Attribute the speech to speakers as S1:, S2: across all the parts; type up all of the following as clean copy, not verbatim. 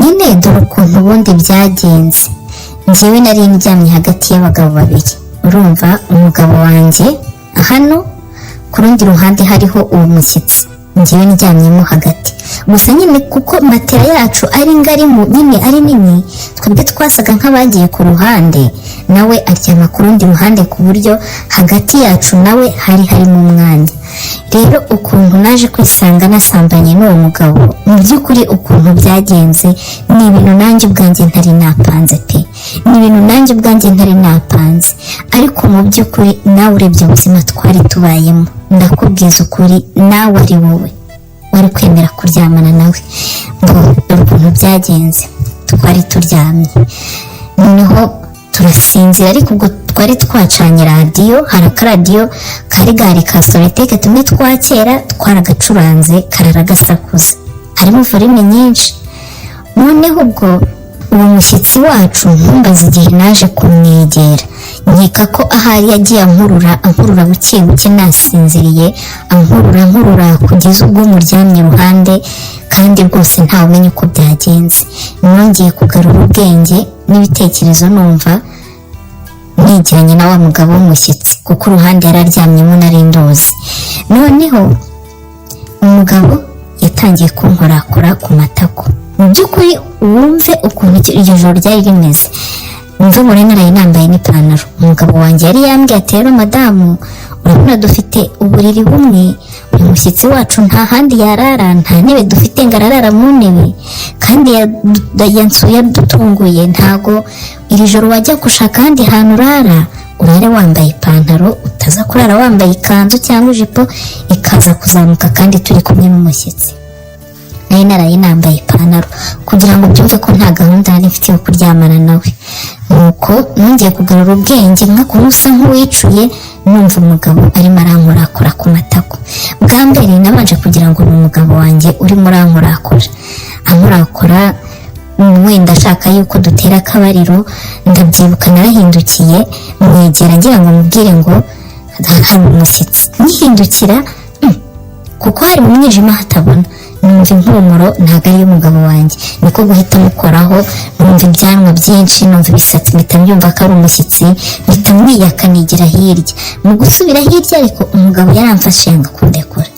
S1: Nyine dore ukuntu ubundi byagenze. Njyewe nari ndyamye hagati y'abagabo babiri. Urumva, umugabo wanjye hano, ku rundi ruhande hariho uwo mushyitsi, njyewe ndyamyemo hagati. Gusa nyine kuko matera yacu ari ngari, mu nyine ari nini, twebwe twasaga nk'abagiye ku ruhande, nawe aryama ku rundi ruhande, ku buryo hagati yacu nawe hari harimo umwanya. Rero ukuntu naje kwisanga nasambanye n'uwo mugabo, mu by'ukuri ukuntu byagenze ni ibintu nanjye ubwanjye ntari napanze pe, ni ibintu nanjye ubwanjye ntari napanze. Ariko mu by'ukuri nawe urebye ubuzima twari tubayemo, ndakubwiza ukuri, nawe ari wowe wari kwemera kuryamana nawe? Ngo dore ukuntu byagenze. Twari turyamye, noneho turasinzira, ariko ubwo twari twacanye radiyo. Hari akaradiyo kari gahari ka Sonitec, tumwe twa kera, twaragacuranze kararagasakuza, harimo volume nyinshi. Noneho ubwo uwo mushyitsi wacu, ntumbaze igihe naje kumwegera, nkeka ko ahari yagiye ankurura, ankurura buke buke, nasinziriye, ankurura, ankurura kugeza ubwo muryamye iruhande, kandi rwose ntawe umenya uko byagenze. Nongeye kugarura ubwenge n'ibitekerezo numva negeranye na wa mugabo w'umushyitsi, kuko uruhande yari aryamyemo nari ndozi. Noneho umugabo yatangiye kunkorakora ku matako. Mu by'ukuri wumve ukuntu iryo joro ryari rimeze. Wumve ngo nari nambaye n'ipantaro. Umugabo wanjye yari yambwiye ati: "Rero madamu, urabona dufite uburiri bumwe, uyu mushyitsi wacu nta handi yarara, nta ntebe dufite ngo ararara mu ntebe, kandi yansuye adutunguye. Ntago iri joro wajya gushaka ahandi hantu urara, urare wambaye ipantaro, utaza kurara wambaye ikanzu cyangwa ijipo ikaza kuzamuka kandi turi kumwe n'umushyitsi." Nari naraye nambaye ipantaro kugira ngo byumve ko nta gahunda nari mfite yo kuryamana nawe. Nuko nongeye kugarura ubwenge nka usa nk'uwicuye, numva umugabo arimo arankorakora ku matako. Bwa mbere nabanje kugira ngo ni umugabo wanjye urimo urankorakora, ankorakora wenda ashaka yuko dutera akabariro. Ndabyibuka narahindukiye mwegera ngira ngo mubwire ngo hari umushyitsi. Nkihindukira, kuko hari mu mwijima hatabona, numva impumuro ntabwo ari iy'umugabo wanjye. Niko guhita mukoraho, numva ibyanwa byinshi, numva ibisatsi, mpita mbyumva ko ari umushyitsi, mpita mwiyaka nigira hirya. Mu gusubira hirya ariko, umugabo yaramfashe yanga kundekura.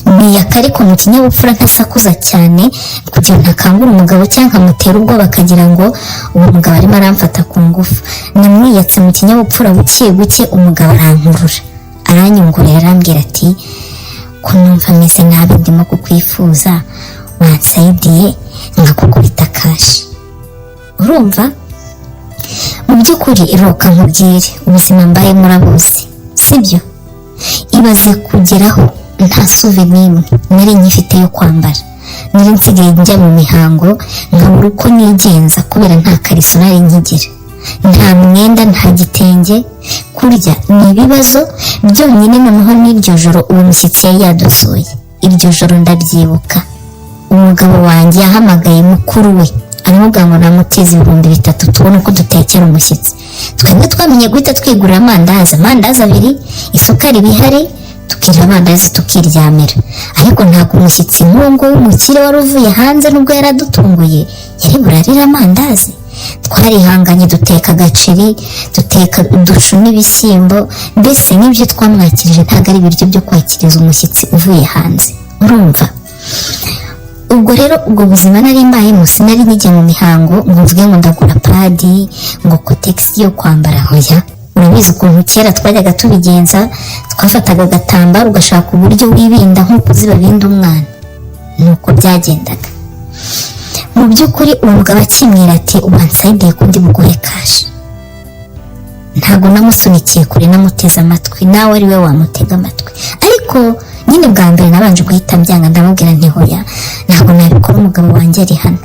S1: Mwiyaka ariko mu kinyabupfura, ntasakuza cyane kugira ngo ntakangure umugabo cyangwa nkamutera ubwoba akagira ngo uwo mugabo arimo aramfata ku ngufu. Namwiyatse mu kinyabupfura buke buke, umugabo arankurura, aranyongorera, arambwira ati: "Ko numva ameze nabi, ndimo kukwifuza, wansayidiye nkakukubita cash?" Urumva, mu by'ukuri roka nkubwire, ubuzima mbayemo urabuzi, sibyo? Ibaze kugeraho nta suve n'imwe nari nkifite yo kwambara. Nari nsigaye njya mu mihango nkabura uko nigenza kubera nta kariso nari nkigira, nta mwenda, nta gitenge, kurya ni ibibazo byonyine. Noneho n'iryo joro uwo mushyitsi yari yadusuye, iryo joro ndabyibuka, umugabo wanjye yahamagaye mukuru we aramubwira ngo namutize 3000 tubone uko dutekera umushyitsi. Twebwe twamenye guhita twigurira amandazi, amandazi abiri, isukari bihari, tukirira amandazi tukiryamira. Ariko ntabwo umushyitsi nk'uwo nguwo w'umukire wari uvuye hanze, nubwo yari adutunguye, yari burarire amandazi. Twarihanganye duteka agaceri, duteka udushu n'ibishyimbo, mbese n'ibyo twamwakirije ntabwo ari ibiryo byo kwakiriza umushyitsi uvuye hanze. Urumva, ubwo rero ubwo buzima nari mbayemo, sinari nkijya mu mihango ngo mvuge ngo ndagura pad, ngo Kotex yo kwambara, hoya. Urabizi ukuntu kera twajyaga tubigenza, twafataga agatambaro ugashaka uburyo wibinda nk'uko uzi babinda umwana, nuko byagendaga. Mu by'ukuri uwo mugabo akimwira ati: "Wansayidiye ko ndi buguhe cash," ntabwo namusunikiye kure, namuteze amatwi. Nawe ari we wamutega amatwi. Ariko nyine bwa mbere nabanje guhita mbyanga, ndamubwira nti: "Hoya, ntabwo nabikora umugabo wanjye ari hano."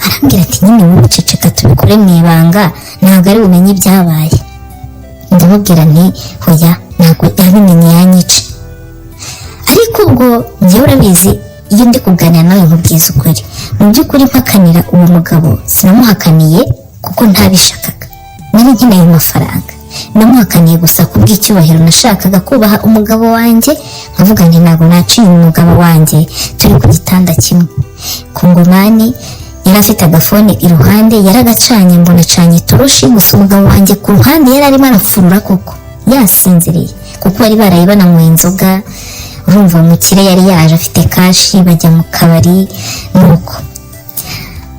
S1: Arambwira ati: "Nyine wowe ceceka, tubikore mu ibanga, ntabwo ari bumenye ibyabaye." Ndamubwira nti: "Hoya, ntabwo yabimenye yanyica." Ariko ubwo njyewe urabizi, iyo ndi kuganira nawe nkubwiza ukuri. Mu by'ukuri mpakanira uwo mugabo, sinamuhakaniye kuko ntabishakaga, nari nkeneye amafaranga. Namuhakaniye gusa kubw'icyubahiro, nashakaga kubaha umugabo wanjye, nkavuga nti ntabwo naciye umugabo wanjye turi ku gitanda kimwe. Kongomani Yari afite agafone iruhande, yaragacanye, mbona acanye itoroshi. Gusa umugabo wanjye ku ruhande yari arimo arafurura koko yasinziriye, kuko bari baraye bananyweye inzoga. Urumva umukire yari yaje afite cash, bajya mu kabari. Nuko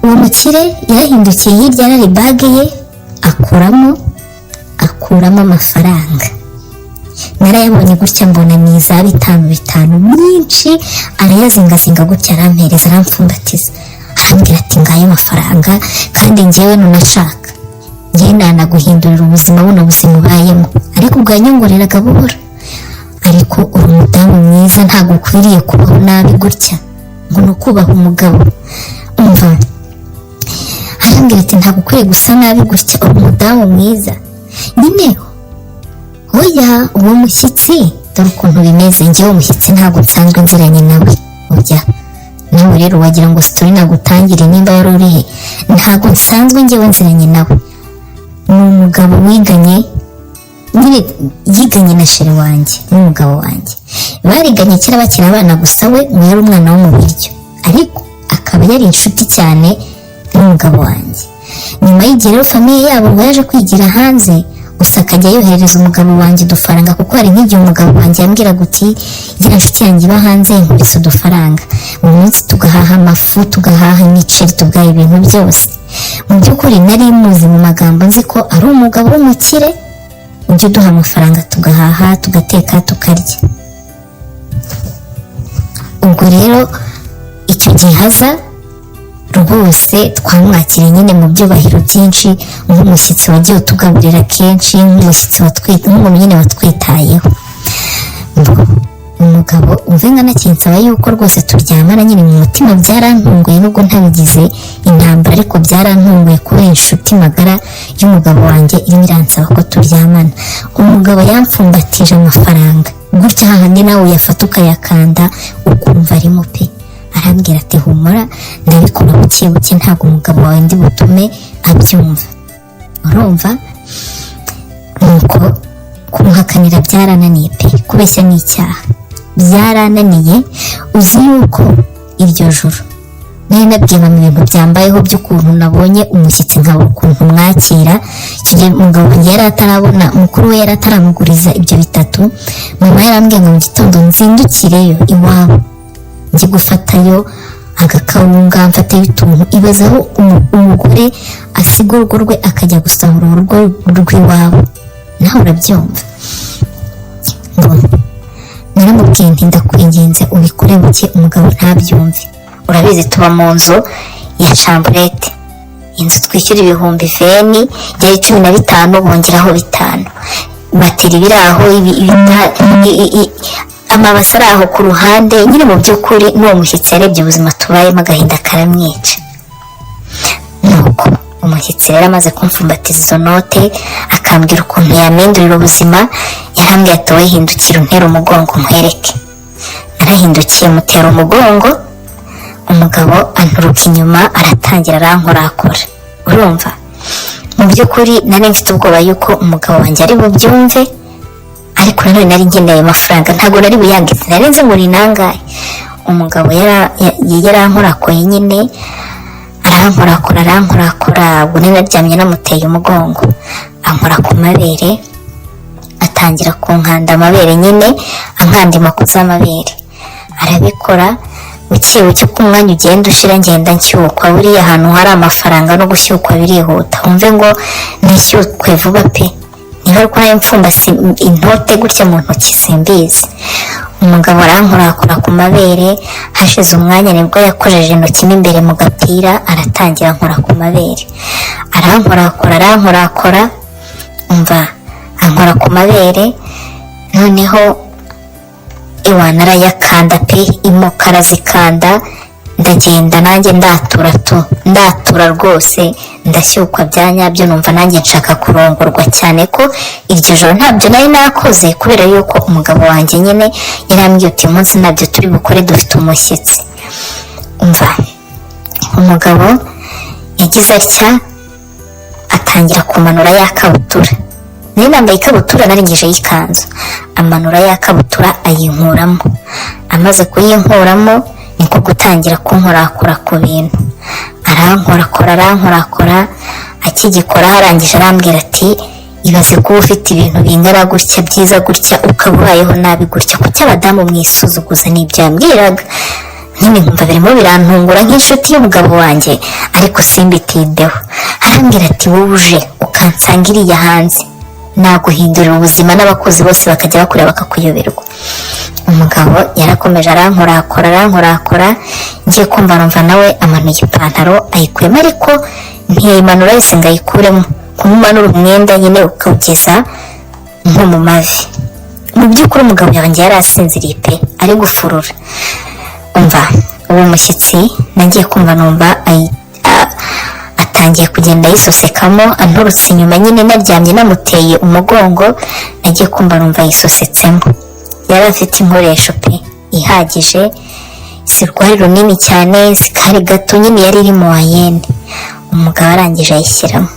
S1: uwo mukire yarahindukiye, hirya yarari bag ye, akuramo amafaranga. Narayabonye gutya, mbona ni iza bitanu bitanu myinshi. Arayazingazinga gutya, arampereza, aramfumbatiza, arambwira ati: "Ngayo mafaranga, kandi ngewe nunashaka ngewe nanaguhindurira ubuzima, buno buzima ubayemo." Ariko ubwo yanyongoreraga buhoro: "Ariko uri umudamu mwiza, ntabwo ukwiriye kubaho nabi gutya, ngo ni ukubaha umugabo." Umva, arambwira ati: "Ntabwo ukwiye gusa nabi gutya, uri umudamu mwiza nyine." Oya, uwo mushyitsi, dore ukuntu bimeze: ngewe umushyitsi ntabwo nsanzwe nziranye nawe. Ujya nawe rero wagira ngo story nagutangire nimba wari uri he. Ntabwo nsanzwe ngewe nziranye nawe. Ni umugabo wiganye nyine, yiganye na chéri wanjye n'umugabo wanjye, bariganye kera bakiri abana. Gusa we ngo yari umwana wo mu biryo, ariko akaba yari inshuti cyane n'umugabo wanjye. Nyuma y'igihe rero, famille yabo ngo yaje kwigira hanze, gusa akajya yoherereza umugabo wanjye udufaranga, kuko hari nk'igihe umugabo wanjye yambwiraga uti: "Gira inshuti yanjye iba hanze inkubise udufaranga uyu munsi," tugahaha amafu, tugahaha imiceri, tugaha ibintu byose. Mu by'ukuri nari muzi mu magambo, nzi ko ari umugabo w'umukire ujya uduha amafaranga tugahaha, tugateka, tukarya. Ubwo rero icyo gihe haza rwose, twamwakiriye nyine mu byubahiro byinshi, nk'umushyitsi wagiye utugaburira kenshi, nk'umushyitsi nk'umuntu nyine watwitayeho. Umugabo umve nkanakinsaba yuko rwose turyamana. Nyine mu mutima byarantunguye, nubwo ntabigize intambara, ariko byarantunguye kubera inshuti magara y'umugabo wanjye irimo iransaba ko turyamana. Umugabo yamfumbatije amafaranga gutya, hahandi nawe uyafata ukayakanda ukumva arimo pe. Arambwira ati: "Humura, ndabikora buke buke, ntabwo umugabo wawe ndi butume abyumva." Urumva, nuko kumuhakanira byarananiye pe, kubeshya ni icyaha, byarananiye. Uzi yuko iryo joro nari nabwiye mama ibintu byambayeho, by'ukuntu nabonye umushyitsi nkabura ukuntu mwakira. Icyo gihe umugabo wanjye yari atarabona, mukuru we yari ataramuguriza ibyo bitatu. Mama yarambwiye ngo mu gitondo nzindukireyo iwabo, njye gufatayo agakawunga, mfatayo utuntu. Ibazaho umugore asiga urugo rwe akajya gusahura urugo rw'iwabo, nawe urabyumva. Ngo naramubwiye nti: "Ndakwinginze ubikore buke, umugabo ntabyumve." Urabizi tuba mu nzu ya chambrette, inzu twishyura 20,000, byari 15, bongeraho 5. Batera ibiri aho, amabasi ari aho ku ruhande. Nyine mu by'ukuri n'uwo mushyitsi yarebye ubuzima tubayemo, agahinda karamwica. Nuko umushyitsi rero amaze kumfumbatiza izo note, akambwira ukuntu yamindurira ubuzima, yarambwiye ati: "Wowe hindukira untera umugongo nkwereke." Narahindukiye mutera umugongo, umugabo anturuka inyuma, aratangira arankorakora. Urumva, mu by'ukuri nari mfite ubwoba yuko umugabo wanjye ari bubyumve, ariko nanone nari nkeneye amafaranga, ntabwo nari buyangize, nari nzi ngo ni nangahe. Umugabo yarankorakoye nyine, arankorakora, arankorakora. Ubwo nari naryamye namuteye umugongo, ankora ku mabere, atangira kunkanda amabere nyine, ankanda imako z'amabere. Arabikora buke buke, uko umwanya ugenda ushira ngenda nshyukwa. Buriya ahantu hari amafaranga no gushyukwa birihuta. Wumve ngo nishyukwe vuba pe, niba ariko nayo mfumbase inote gutya mu ntoki, simbizi. Umugabo arankorakora ku mabere, hashize umwanya nibwo yakojeje intoki mo imbere mu gapira, aratangira ankora ku mabere, arankorakora, arankorakora. Umva, ankora ku mabere, noneho ewana arayakanda pe, imoka arazikanda. Ndagenda nanjye ndatura tu, ndatura rwose, ndashyukwa bya nyabyo. Numva nanjye nshaka kurongorwa, cyane ko iryo joro ntabyo nari nakoze, kubera yuko umugabo wanjye nyine yarambwiye uti: "Umunsi ntabyo turi bukore, dufite umushyitsi." Umva, umugabo yagize atya atangira kumanura ya kabutura. Nari nambaye ikabutura narengejeho ikanzu. Amanura ya kabutura ayinkuramo. Amaze kuyinkuramo niko gutangira kunkorakora ku bintu, arankorakora, arankorakora. Arankorakora, arankorakora, akigikora arangije arambwira ati: "Ibaze kuba ufite ibintu bingana gutya, byiza gutya, ukaba ubayeho nabi gutya. Kuki abadamu mwisuzuguza?" N'ibyo yambwiraga nyine nkumva birimo birantungura nk'inshuti y'umugabo wanjye, ariko simbitindeho. Arambwira ati: "Wowe uje ukansanga iriya hanze, naguhindurira ubuzima, n'abakozi bose bakajya bakureba bakakuyoberwa." Umugabo yarakomeje arankorakora, arankorakora. Ngiye kumva numva nawe amanuye ipantaro, ayikuyemo, ariko ntiyayimanura yose ngo ayikuremo, kumumanura umwenda nyine ukawugeza nko mu mavi. Mu by'ukuri umugabo yanjye yari asinziriye pe, ari gufurura. Umva, uwo mushyitsi nagiye kumva numva atangiye kugenda yisosekamo anturutse inyuma nyine, naryamye namuteye umugongo. Nagiye kumva numva yisosetsemo. Yari afite inkoresho pe ihagije, si rwari runini cyane, si kari gato nyine, yari iri mu wayene. Umugabo arangije ayishyiramo.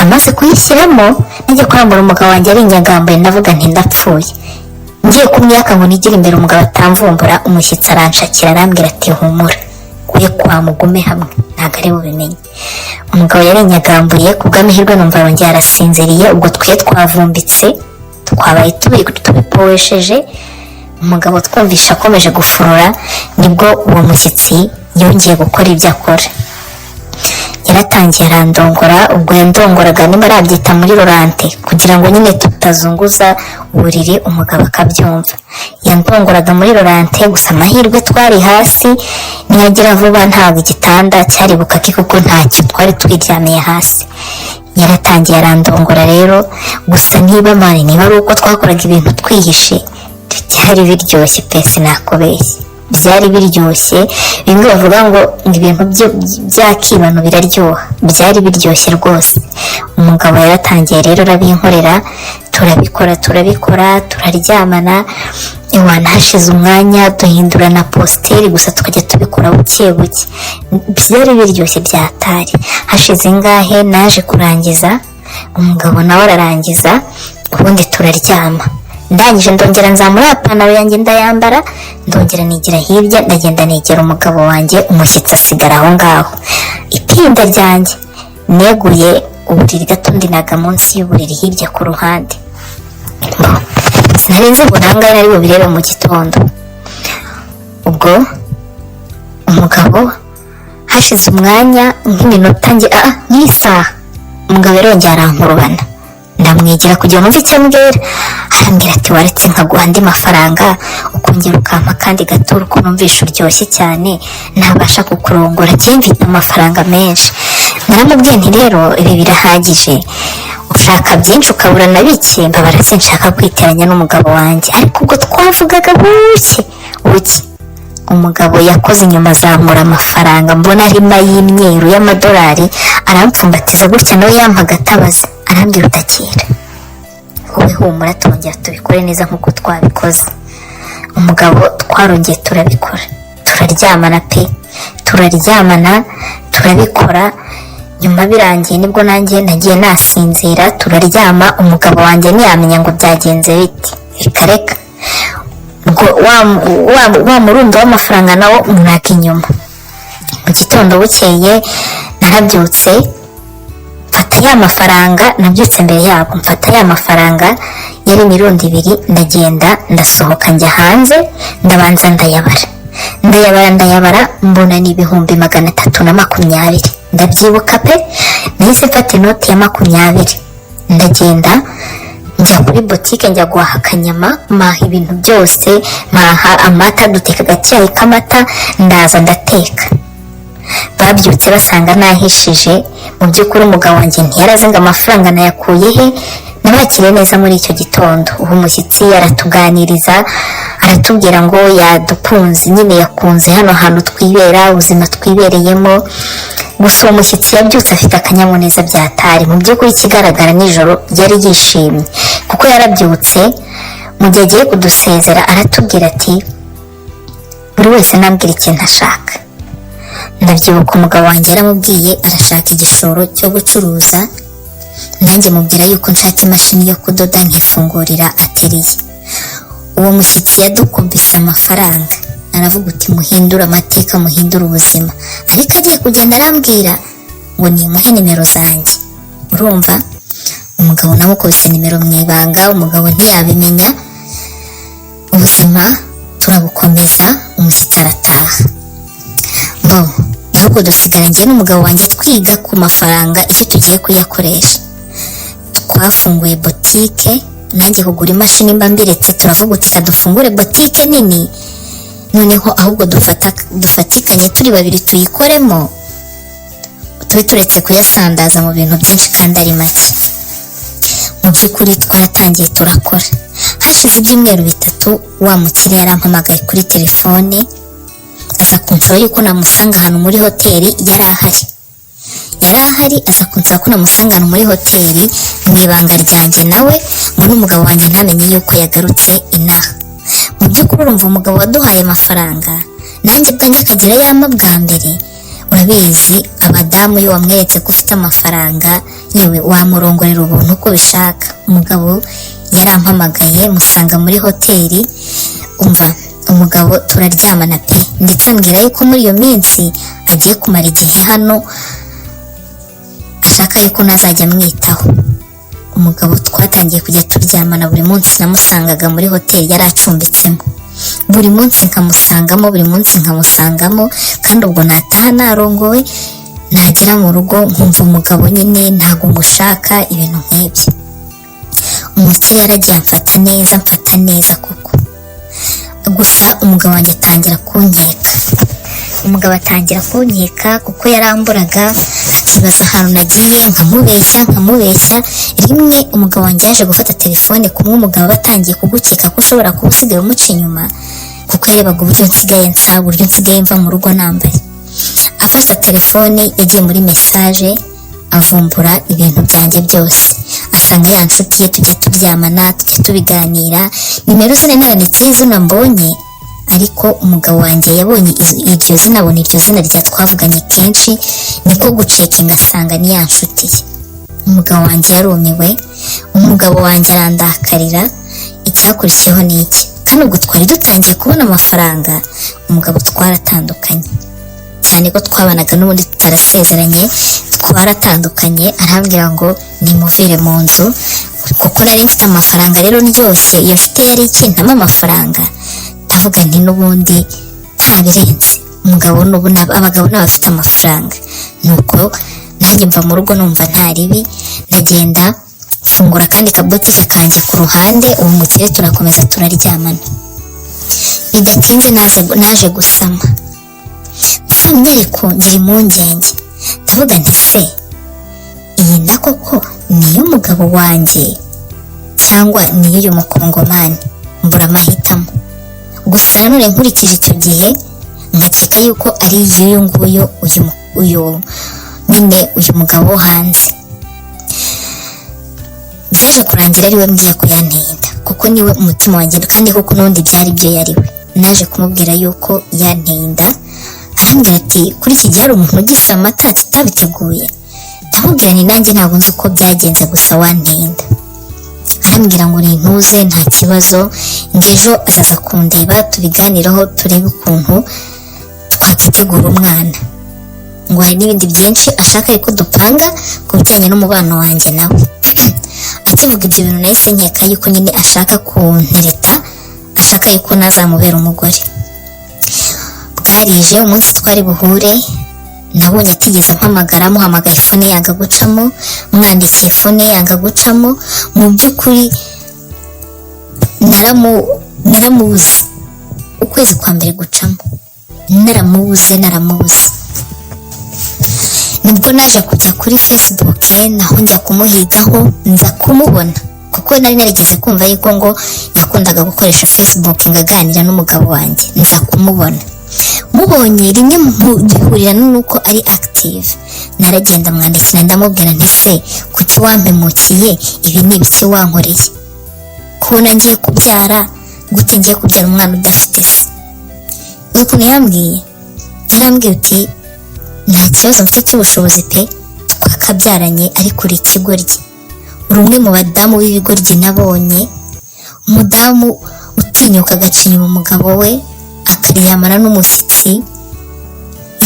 S1: Amaze kuyishyiramo, najya kurambura, umugabo wanjye ari inyagambuye. Ndavuga nti: "Ndapfuye." Ngiye kumyaka ngo nigire imbere umugabo atamvumbura, umushyitsi aranshakira, arambwira ati: "Humura, we kwa mugume hamwe, ntabwo ari bubimenye." Umugabo yari inyagambuye, ku bw'amahirwe numva arongera arasinziriye. Ubwo twe twavumbitse, twabaye tubipowesheje. Umugabo twumvisha akomeje gufurura, nibwo uwo mushyitsi yongeye gukora ibyo akora. Yaratangiye arandongora. Ubwo yandongoraga, niba arabyita muri rorante, kugira ngo nyine tutazunguza uburiri umugabo akabyumva. Yandongoraga muri rorante, gusa amahirwe twari hasi, niyagira vuba ntabwo igitanda cyari bukake, kuko ntacyo twari twiryamiye hasi. Yaratangiye arandongora rero. Gusa niba mani, niba ari uko twakoraga ibintu twihishe, byari biryoshye pe, sinakubeshye, byari biryoshye. Bimwe bavuga ngo ibintu by'akibano biraryoha, byari biryoshye rwose. Umugabo yaratangiye rero arabinkorera, turabikora, turabikora, turaryamana. Iwana hashize umwanya duhindura na posture, gusa tukajya tubikora buke buke. Byari biryoshye byatari. Hashize ingahe naje kurangiza, umugabo nawe ararangiza, ubundi turaryama. Ndangije ndongera nzamura ipantaro yanjye ndayambara, ndongera nigira hirya, ndagenda negera umugabo wanjye, umushyitsi asigara aho ngaho. Itinda ryanjye neguye uburiri gato, ndinaga munsi y'uburiri hirya ku ruhande. Sinari nzi ngo nangahe nari bubirebe mu gitondo. Ubwo umugabo hashize umwanya nk'iminota nge nk'isaha, umugabo yarongera arankurubana, ndamwegera kugira ngo numve icyo ambwira. Arambwira ati: "Waretse nkaguha andi mafaranga, ukongera ukampa akandi gaturo, uko numvisha uryoshye cyane, ntabasha kukurongora, njye mfite amafaranga menshi." Naramubwiye nti: "Rero ibi birahagije, ushaka byinshi ukabura na bike, mbabara, sinshaka kwiteranya n'umugabo wanjye." Ariko ubwo twavugaga buke buke, umugabo yakoze inyuma, azamura amafaranga, mbona arimo ay'imyeru y'amadolari, arampfumbatiza gutya, nawe yampaga atabaza, arambwira: "Utakira wowe, humura, turongera tubikore neza nk'uko twabikoze." Umugabo twarongeye turabikora, turaryamana pe, turaryamana, turabikora. Nyuma birangiye nibwo nanjye nagiye nasinzira, turaryama. Umugabo wanjye ntiyamenya ngo byagenze bite, reka reka. Ubwo wa murundo w'amafaranga nawo umwaka inyuma. Mu gitondo bukeye narabyutse, mfata ya mafaranga, nabyutse mbere yabo, mfata ya mafaranga yari imirundo ibiri, ndagenda ndasohoka njya hanze, ndabanza ndayabara, ndayabara, ndayabara, mbona ni 320,000. Ndabyibuka pe. Nahise mfata inoti ya 20, ndagenda njya kuri botike, njya guhaha akanyama, mpaha ibintu byose, mpaha amata, duteka agacyayi k'amata, ndaza ndateka. Babyutse basanga nahishije. Mu by'ukuri umugabo wanjye ntiyarazi ngo amafaranga nayakuye he. Nabakiriye neza muri icyo gitondo. Uwo mushyitsi aratuganiriza, aratubwira ngo yadukunze nyine, yakunze hano hantu twibera, ubuzima twibereyemo. Gusa uwo mushyitsi yabyutse afite akanyamuneza byatari. Mu by'ukuri ikigaragara nijoro yari yishimye, kuko yarabyutse mu gihe agiye kudusezera aratubwira ati: "Buri wese nambwira ikintu ashaka." Ndabyibuka umugabo wanjye yaramubwiye arashaka igishoro cyo gucuruza, nanjye mubwira yuko nshaka imashini yo kudoda nkifungurira atelier. Uwo mushyitsi yadukubise amafaranga. Aravuga uti muhindure amateka, muhindure ubuzima. Ariko agiye kugenda arambwira ngo nimuhe nimero zanjye. Urumva umugabo namukubise nimero mu ibanga, umugabo ntiyabimenya. Ubuzima turabukomeza, umushyitsi arataha. Bo ahubwo dusigara njye n'umugabo wanjye twiga ku mafaranga icyo tugiye kuyakoresha. Twafunguye botike, nanjye kugura imashini mba mbiretse, turavuga uti dufungure botike nini, noneho ahubwo dufatikanye turi babiri tuyikoremo, tube turetse kuyasandaza mu bintu byinshi kandi ari make. Mu by'ukuri twaratangiye turakora. Hashize ibyumweru 3 wa mukire yarampamagaye kuri telefone, aza kunsaba yuko namusanga ahantu muri hoteli. Yari ahari, yari ahari, aza kunsaba ko namusanga ahantu muri hoteli mu ibanga ryanjye nawe, ngo n'umugabo wanjye ntamenye yuko yagarutse inaha. Mu by'ukuri urumva umugabo waduhaye amafaranga, nanjye bwanjye akagira yama bwa mbere. Urabizi abadamu, iyo wamweretse ko ufite amafaranga, yewe wamurongorera ubuntu uko ubishaka. Umugabo yarampamagaye musanga muri hoteli. Umva, umugabo turaryamana pe, ndetse ambwira yuko muri iyo minsi agiye kumara igihe hano, ashaka yuko nazajya amwitaho. Umugabo twatangiye kujya turyamana buri munsi, namusangaga muri hoteli yari acumbitsemo, buri munsi nkamusangamo, buri munsi nkamusangamo. Kandi ubwo nataha narongowe, nagera mu rugo nkumva umugabo nyine ntabwo mushaka, ibintu nk'ibyo. Umukire yaragiye amfata neza, amfata neza kuko gusa umugabo wanjye atangira kunkeka. Umugabo atangira kunkeka kuko yaramburaga, akibaza ahantu nagiye, nkamubeshya, nkamubeshya. Rimwe umugabo wanjye yaje gufata telefone kumwe, umugabo aba atangiye kugukeka ko ushobora kuba usigaye umuca inyuma, kuko yarebaga uburyo nsigaye nsa, uburyo nsigaye mva mu rugo nambaye. Afata telefone yagiye muri message, avumbura ibintu byanjye byose, asanga ya nshuti ye tujya turyamana, tujya tubiganira, nimero ze naranditseho izina mbonye. Ariko umugabo wanjye yabonye iryo zina, abona iryo zina rya twavuganye kenshi, niko gucekinga asanga ni ya nshuti ye. Umugabo wanjye yarumiwe, umugabo wanjye arandakarira. Icyakurikiyeho ni iki? Kandi ubwo twari dutangiye kubona amafaranga, umugabo twaratandukanye, cyane ko twabanaga n'ubundi tutarasezeranye, twaratandukanye. Arambwira ngo nimuvire mu nzu kuko nari mfite amafaranga. Rero ndyoshye, iyo nshuti yari ikintamo amafaranga. Ndavuga nti n'ubundi nta birenze, umugabo n'ubu abagabo ni abafite amafaranga. Nuko nanjye mva mu rugo numva nta ribi, ndagenda mfungura akandi kabotike kanjye ku ruhande. Uwo mukire turakomeza turaryamana. Bidatinze naje gusama. Nsamye ariko ngira impungenge, ndavuga nti se iyi nda koko ni iy'umugabo wanjye cyangwa ni iy'uyu mukongomani? Mbura amahitamo. Gusa nanone nkurikije icyo gihe nkakeka yuko ari iy'uyu nguyu, uyu nyine, uyu mugabo wo hanze. Byaje kurangira ari we mbwiye ko yanteye inda, kuko niwe umutima wanjye, kandi koko n'ubundi byari byo yari we. Naje kumubwira yuko yanteye inda, arambwira ati kuri iki gihe hari umuntu ugisa amata tutabiteguye? Ndamubwira ni nanjye ntabwo nzi uko byagenze, gusa wanteye inda. Arambwira ngo nintuze nta kibazo, ngo ejo azaza kundeba tubiganireho, turebe ukuntu twakitegura umwana, ngo hari n'ibindi byinshi ashaka yuko dupanga ku bijyanye n'umubano wanjye nawe. Akivuga ibyo bintu nahise nkeka yuko nyine ashaka kuntereta, ashaka yuko nazamubera umugore. Bwarije umunsi twari buhure, nabonye atigeze ampamagara. Muhamagaye phone yanga gucamo, mwandikiye phone yanga gucamo. Mu by'ukuri naramubuze. Ukwezi kwa mbere gucamo naramubuze, naramubuze. Nibwo naje kujya kuri Facebook, naho njya kumuhigaho, nza kumubona, kuko nari narigeze kumva yuko ngo yakundaga gukoresha Facebook ngo aganira n'umugabo wanjye. Nza kumubona, mubonye rimwe bihurira n'uko ari active. Naragenda mwandikira, ndamubwira nti se kuki wampemukiye? Ibi ni ibiki wankoreye? Kubona ngiye kubyara gute, ngiye kubyara umwana udafite se? Ukuntu yambwiye, yarambwiye uti nta kibazo mfite cy'ubushobozi pe, twakabyaranye, ariko uri ikigoryi, uri umwe mu badamu b'ibigoryi nabonye. Umudamu utinyuka agaca inyuma umugabo we akaryamana n'undi mugabo, Ukaryamana n'umushyitsi,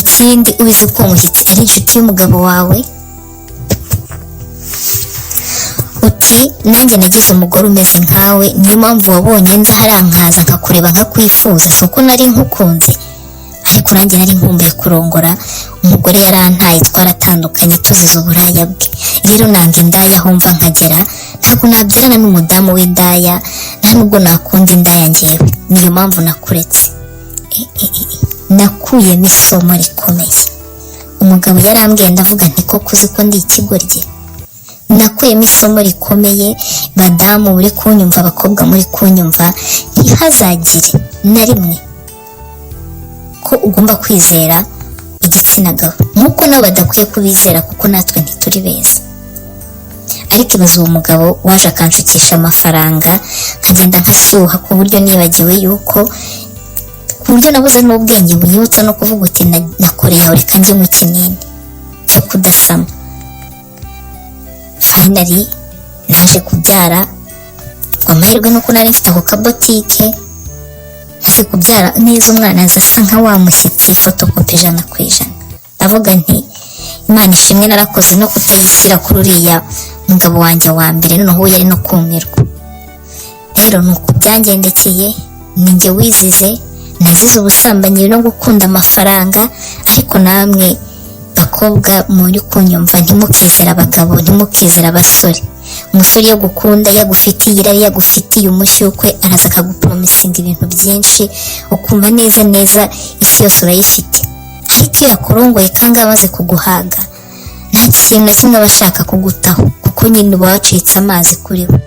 S1: ikindi ubizi ko uwo mushyitsi ari inshuti y'umugabo wawe. Uti nanjye nagize umugore umeze nkawe, niyo mpamvu wabonye nza hariya nkaza nkakureba nkakwifuza, si uko nari nkukunze, ariko nanjye nari nkumbuye kurongora. Umugore yarantaye, twaratandukanye tuzize uburaya bwe. Rero nanga indaya aho mva nkagera, ntabwo nabyarana n'umudamu w'indaya, nta nubwo nakunda indaya ngewe, niyo mpamvu nakuretse. Nakuyemo isomo rikomeye. Umugabo yarambwiye, ndavuga nti koko uzi ko ndi ikigoryi. Nakuyemo isomo rikomeye. Badamu muri kunyumva, abakobwa muri kunyumva, ntihazagire na rimwe ko ugomba kwizera igitsina gabo, nk'uko nabo badakwiye kubizera, kuko natwe ntituri beza. Ariko ibaze uwo mugabo waje akanshukisha amafaranga, nkagenda nkashyuha ku buryo nibagiwe yuko, ku buryo nabuze n'ubwenge bunyibutsa no kuvuga uti nakoreye aho, reka njye mu kinini cyo kudasama. Finally naje kubyara, amahirwe nuko nari mfite ako kabotike, maze kubyara neza umwana aza asa nka wa mushyitsi, fotokopi 100%. Ndavuga nti Imana ishimwe narakoze no kutayishyira kuri uriya mugabo wanjye wa mbere, noneho yari no kumirwa. Rero ni uku byangendekeye, ni njye wizize, nazize ubusambanyi no gukunda amafaranga. Ariko namwe bakobwa muri kunyumva, ntimukizere abagabo, ntimukizere abasore. Umusore iyo agukunda, yagufitiye irari, yagufitiye umushyukwe, araza akagupromisinga ibintu byinshi, ukumva neza neza isi yose urayifite. Ariko iyo yakurongoye kandi amaze kuguhaga, nta kintu na kimwe aba ashaka kugutaho, kuko nyine uba wacitse amazi kuri we.